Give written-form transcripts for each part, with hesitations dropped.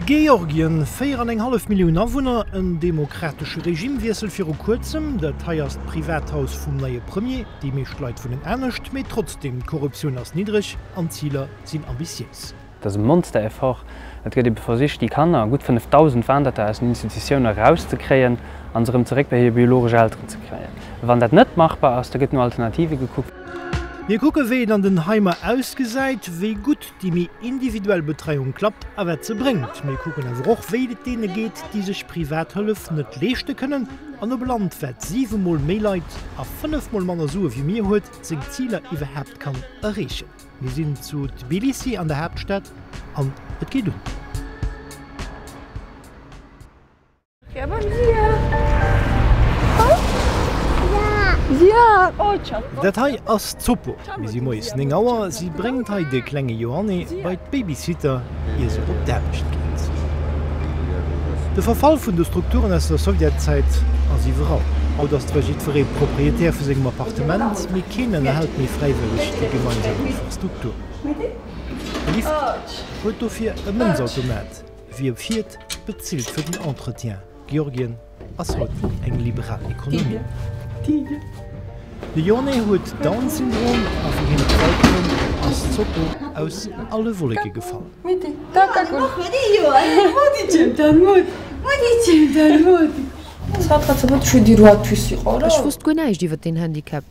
Georgien, 4 an eng hallef Millioun Awunner, en demokratesche Regimewiessel viru kuerzem. Dat hei ass d'Privathaus vum neie Premier. Déi meescht Leit wunnen anescht, mee trotzdeem, d'Korruptioun ass niddreg an d'Ziler sinn ambitiéis. Dat ass e Monster-Effort. Et gëtt ebe versicht, déi Kanner, gutt 5.000 waren dat der, aus den Institutioune erauszekréien a se erëm zeréck bei hir biologesch Elteren ze kréien. Wann dat net machbar ass, da gëtt no Alternative gekuckt. Mir kucke wéi et an den Heimer ausgesäit, wéi gutt déi méi individuell Betreiung klappt a wat se bréngt. Mir kucken awer och wéi et deene geet, déi sech privat Hëllef net leeschte kënnen an ob e Land wat 7 mol méi Leit a 5 mol manner Sue wéi mir huet, seng Ziler iwwerhaapt kann erreechen. Mir sinn zu Tbilissi an der Haaptstad an et geet un. Dat hei ass d'Sopo. Mir si moies 9 Auer. Si bréngt hei de klenge Johanne bei d'Babysitter, ier se op d'Aarbecht geet. De Verfall vun de Strukturen aus der Sowjetzäit ass iwwerall. Haut ass zwar jiddweree Proprietär vu sengem Appartement, mee keen ënnerhält méi fräiwëlleg déi gemeinsam Infrastruktur. De Lift huet dofir e Mënzautomat. Wie fiert, bezilt fir den Entretien. Georgien ass haut eng liberal Ekonomie. De Jone huet Down-Syndrom a wéi hien op d'Welt koum, ass d'Soko aus alle Wolleke gefall. Ech wosst guer näischt iwwer deen Handicap.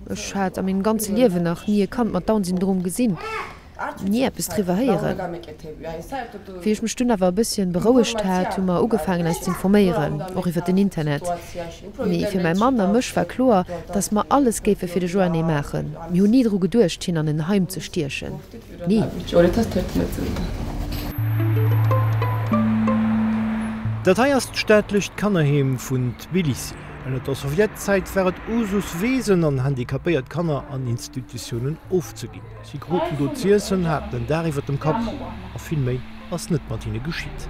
Ech hat a mengem ganze Liewen nach ni e Kand mat Down-Syndrom gesinn. Ni eppes driwwer héieren. Wéi ech mech dunn awer e bësschen berouegt hat, hu mer ugefaangen eis z'informéieren, och iwwer den Internet. Mee fir mäi Mann a mech war kloer, dass mer alles géife fir de Joanne maachen. Mir hunn ni dru geduecht, hien an en Heim ze stiechen. Ni. Dat hei ass d'staatlecht Kannerheem vun Tbilissi. Ënner der Sowjetzäit war et Usus, Weesen an handicapéiert Kanner an Institutiounen ofzeginn. Si kruten do z'iessen, haten en Daach iwwer dem Kapp a vill méi ass net mat hinne geschitt.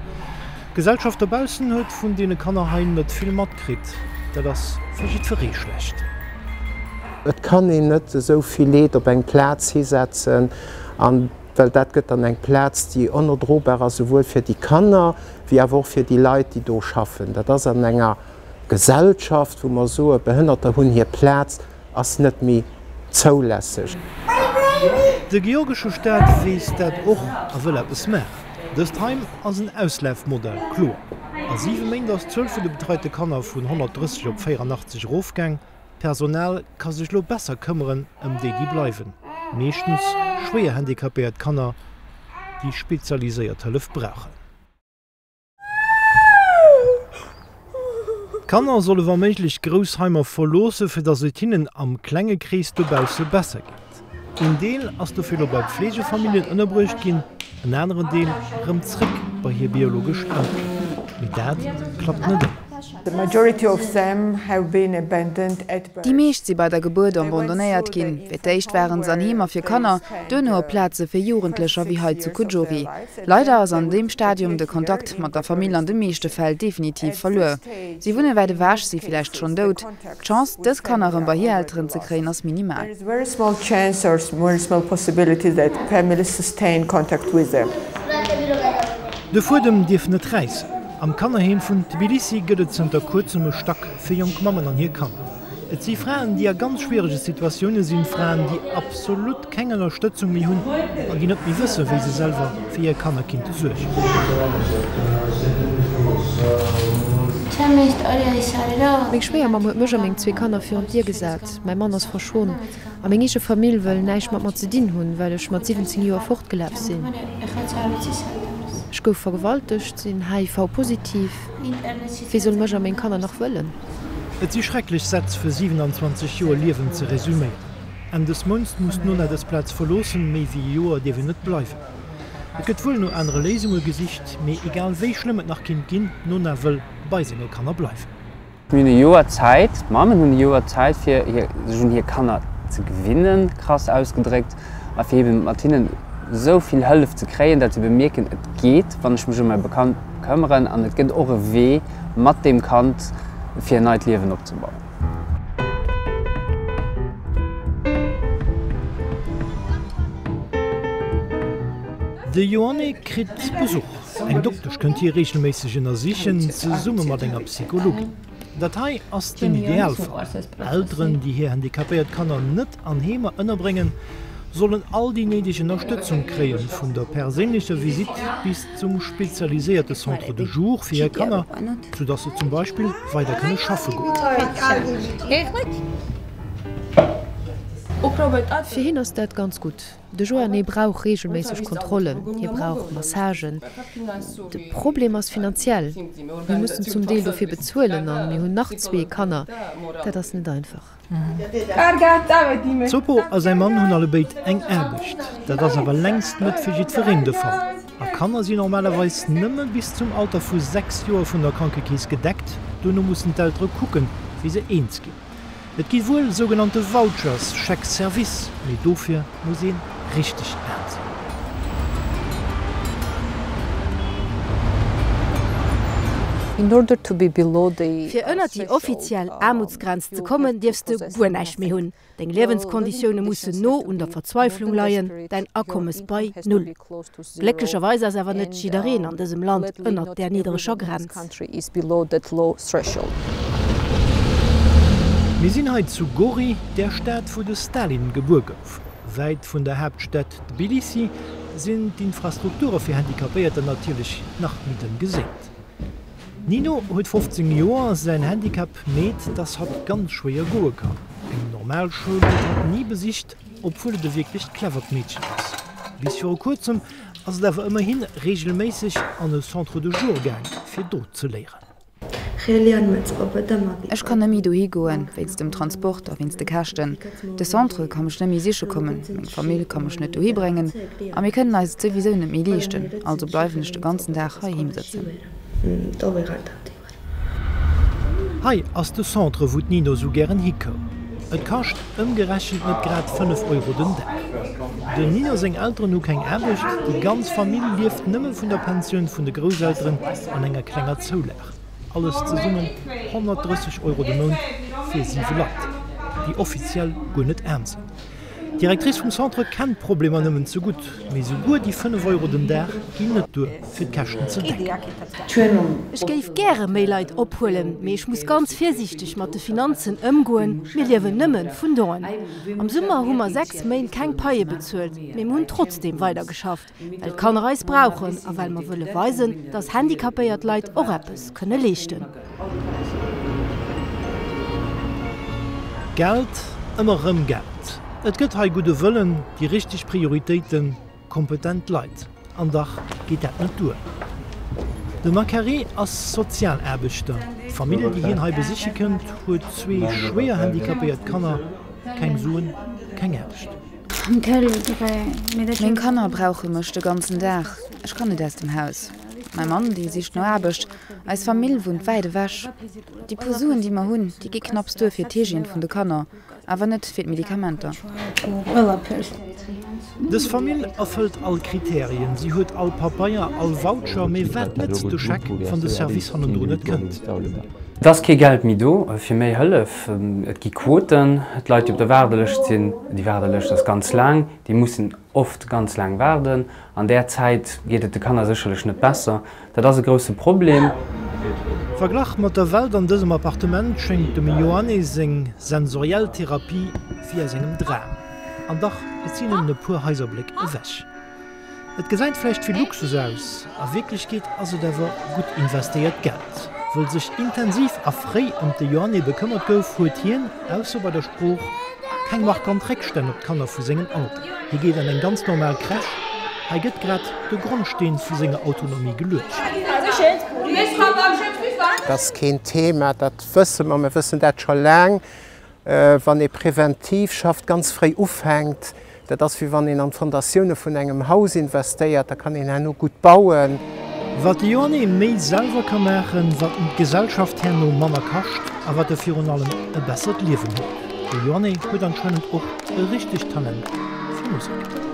D'Gesellschaft dobaussen huet vun deene Kanner hei net vill matkritt. Dat ass fir jiddweree schlecht. Et kann een net esou vill Leed op eng Plaz hisetzen, an well dat gëtt dann eng Plaz, déi onerdrobar ass, esouwuel fir déi Kanner wéi awer och fir déi Leit, déi do schaffen. Dat ass an enger Gesellschaft, wou mer soe Behënnerter hunn hir Plaz, ass net méi zoulässeg. De georgesche Staat weess dat och a wëll eppes maachen. Dëst Heim ass en Auslafmodell, kloer. A 7 Méint ass d'Zuel vun de betreite Kanner vun 130 op 84 erofgaang. D'Personal ka sech elo besser këmmeren ëm déi, déi bleiwen, meeschtens schwéier handicapéiert Kanner, déi spezialiséiert Hëllef brauchen. D'Kanner solle wa méiglech grouss Heimer verloosse fir datt et hinnen am klenge Krees dobausse besser geet. Een Deel ass dofir elo bei Pflegefamilljen ënnerbruecht ginn, en aneren Deel erëm zréck bei hir biologesch Elteren. Mee dat klappt net ëmmer. Déi meescht si bei der Gebuert abandonnéiert ginn. Fir d'éischt waren se an Heemer fir Kanner, duerno op Plaze fir Jugendlecher wéi hei zu Kujori. Leider ass an deem Stadium de Kontakt mat der Famill an de meeschte Fäll definitiv verluer. Si wunne wäit ewech, si villäicht schonn dout. D'Chance, dës Kanner erëm bei hir Elteren ze kréien, ass minimal. De Fuedem dierf net räissen. Am Kannerheem vun Tbilissi gëtt et zënter kuerzem e Stack fir jonk Mammen an hir Kanner. Et si Fraen, déi a ganz schwierege Situatioune sinn, Fraen, déi absolut keng Ënnerstëtzung méi hunn an déi net méi wëssen, wéi se selwer fir hir Kanner kinnte suergen. Meng Schwéiermamm huet mech a meng zwee Kanner virun d'Dier gesat. Mäi Mann ass verschwonn a meng eege Famill wëll näischt mat mer ze dinn hunn, well ech mat 17 Joer fortgelaf sinn. Ech gouf vergewaltegt, sinn HIV-positiv. Wie soll mech a meng Kanner nach wëllen? Et si schrecklech Sätz fir 27 Joer Liewen ze resuméieren. Enn dës Mounts muss d'Nona dës Plaz verloossen, méi wéi e Joer dierf een net bleiwen. Et gëtt wuel no anere Léisunge gesicht, mee egal wéi schlëmm et nach kinnt ginn, d'Nona wëll bei senge Kanner bleiwen. Mir hunn e Joer Zäit, d'Mammen hunn e Joer Zäit fir sech un hir Kanner ze gewinnen, krass ausgedréckt, a fir eben mat hinnen esou vill Hëllef ze kréien, datt se bemierken, et geet, wann ech mech ëm mäi Kand këmmeren an et gëtt och e Wee mat deem Kand fir en neit Liewen opzebauen. De Ioanne kritt Besuch. Eng Doktesch kënnt hie reegelméisseg ënnersichen, zesumme mat enger Psychologin. Dat hei ass den Idealfall. Elteren, déi hir handicapéiert Kanner net an Heemer ënnerbréngen, sollen all déi néideg Ënnerstëtzung kréien, vun der perséinlecher Visitt bis zum spezialiséierte Centre de jour fir hir Kanner, soudass se zum Beispill weider kënne schaffe goen. Fir hien ass dat ganz gutt. De Joanne brauch reegelméisseg Kontrollen, hie brauch Massagen. De Problem ass finanziell, mir mussen zum Deel dofir bezuelen a mir hunn nach zwee Kanner, dat ass net einfach. D'Sopo a säi Mann hunn allebéid eng Aarbecht. Dat ass awer längst net fir jiddwereen de Fall. A Kanner sinn normalerweis nëmme bis zum Alter vu 6 Joer vun der Krankekeess gedeckt. Duerno mussen d'Eltere kucken, wéi se eens ginn. Et gi wuel sougenannte Vouchers, Chèques service, mee dofir muss ee richteg aarm sinn. Fir ënnert déi offiziell Aarmutsgrenz ze kommen, dierfs de guer näischt méi hunn. Deng Liewenskonditioune mussen no un der Verzweiflung leien, däin Akommes bei Null. Glécklecherweis ass awer net jiddereen an dësem Land ënnert där niddereger Grenz. Mir sinn hei zu Gori, där Stad wou de Stalin gebuer gouf. Wäit vun der Haaptstad Tbilissi sinn d'Infrastrukture fir Handicapéierter natierlech nach méi dënn geséit. D'Nino huet 15 Joer, säin Handicap meet, dass hatt ganz schwéier goe kann. Eng normal Schoul huet hatt ni besicht, obwuel et e wierklecht clevert Meedchen ass. Bis viru kuerzem ass et awer ëmmerhi reegelméisseg an e Centre de jour gaang, fir do ze léieren. Ech kann net méi dohi goen, wéinst dem Transport a wéinst de Käschten. De Centre ka mech net méi siche kommen, meng Famill ka mech net dohi bréngen a mir kënnen eis et souwisou net méi leeschten, also bleiwen ech de ganzen Dag heiheem sëtzen. Hei ass de Centre wou d'Nino sou gären hikoum. Et kascht ëmgerechent net grad 5 Euro den Dag. Den Nino seng Elteren hu keng Aarbecht, déi ganz Famill lieft nëmme vun der Pensioun vun de Grousselteren an enger klenger Zoulag. Alles zesummen 130 Euro de Mount fir 7 Leit, déi offiziell guer net aarm sinn. D'Directrice vum Centre kennt d'Problemer nëmmen ze gutt, mee souguer déi 5 Euro den Dag ginn net duer, fir d'Käschten ze decken. Ech géif gäre méi Leit ophuelen, mee ech muss ganz virsiichteg mat de Finanzen ëmgoen. Mir liewen nëmme vun Donen. Am Summer hu mer 6 Méint keng Paie bezuelt, mee mir hunn trotzdeem weidergeschafft. Well d'Kanner eis brauchen a well mer wëlle weisen, dass handicapéiert Leit och eppes kënne leeschten. Geld, ëmmer erëm Geld. Et gëtt hei gudde Wëllen, déi richteg Prioritéiten, kompetent Leit. An dach geet dat net duer. De Makary ass Sozialaarbechter. D'Famill, déi hien hei besiche kënnt, huet zwee schwéier handicapéiert Kanner, keng Suen, keng Aarbecht. Meng Kanner brauche mech de ganzen Dag. Ech kann net aus dem Haus. Mäi Mann, dee sicht no Aarbecht. Eis Famill wunnt wäit ewech. Déi puer Suen, déi mer hunn, déi gi knapps duer fir d'Hygiène vun de Kanner, awer net fir d'Medikamenter. Dës Famill erfëllt all Kriterien, si huet all Pabeier, all Voucher, mee wat nëtzt de Scheck, wann de Service hannendrun net kënnt? Et ass kee Geld méi do fir méi Hëllef. Et gi Quoten. D'Leit, déi op der Waardelëscht sinn, déi Waardelëscht ass ganz laang, déi mussen oft ganz laang waarden. An där Zäit geet et de Kanner sécherlech net besser. Dat ass e grousse Problem. Verglach mat der Welt an dësem Appartement schéngt dem Ioane seng sensoriell Therapie wéi aus engem Dram. An dach, et sinn nëmmen e puer Haiserbléck ewech. Et gesäit vläicht wéi Luxus aus, a Wierklechkeet ass et awer gutt investéiert Geld. Wëll sech intensiv a fréi ëm de Ioane bekëmmert gouf, huet hien, ausser bei der Sprooch, keng markant Réckstänn op d'Kanner vu sengem Alter. Hie geet an eng ganz normal Crèche, hei gëtt grad de Grondsteen vu senger Autonomie geluecht. Dat ass keen Thema, dat wësse mer, mir wëssen dat scho laang. Wann ee preventiv schafft, ganz fréi ufänkt, dat ass wéi wann een an d'Fondatioune vun engem Haus investéiert, da kann een herno gutt bauen. Wat de Joanne méi selwer ka maachen, wat en d'Gesellschaft herno manner kascht a wat e virun allem e bessert Liewen huet. De Joanne huet anscheinend och e richtegt Talent fir Musek.